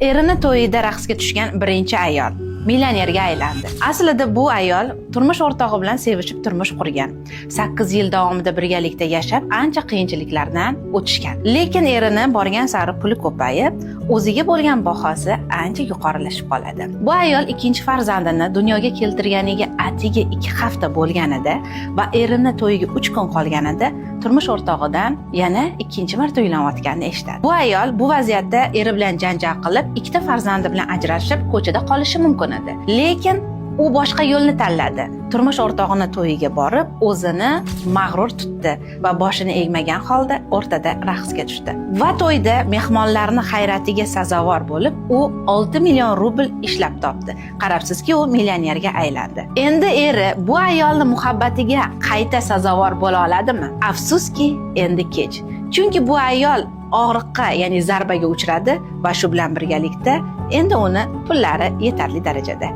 Erini to'yida raqsga tushgan birinchi ayol millionerga aylandi. Aslida bu ayol turmush o'rtog'i bilan sevishib turmush qurgan. 8 yil davomida birgalikda yashab, ancha qiyinchiliklardan o'tishgan. Lekin erini borgan sari puli ko'payib, o'ziga bo'lgan bahosi ancha yuqorilashib qoladi. Bu ayol ikkinchi farzandini dunyoga keltirganiga atigi 2 hafta bo'lganida va erini to'yiga 3 kun qolganida turmush o'rtog'idan yana ikkinchi marta uylanayotganini eshitadi. Bu ayol bu vaziyatda eri bilan janjal qilib, ikkita farzandi bilan ajrashib, ko'chada qolishi mumkin edi. Lekin u boshqa yo'lni tanladi. Turmush o'rtog'ini to'yiga borib, o'zini mag'rur tutdi va boshini egmagan holda o'rtada raqsga tushdi. Va to'yda mehmonlarni hayratiga sazovor bo'lib, u 6 million rubl ishlab topdi. Qarabsizki, u millionerga aylandi. Endi eri bu ayolni muhabbatiga qayta sazovor bo'la oladimi? Afsuski, endi kech. Chunki bu ayol og'riqqa, ya'ni zarbaga uchradi va shu bilan birgalikda endi uni pullari yetarli darajada.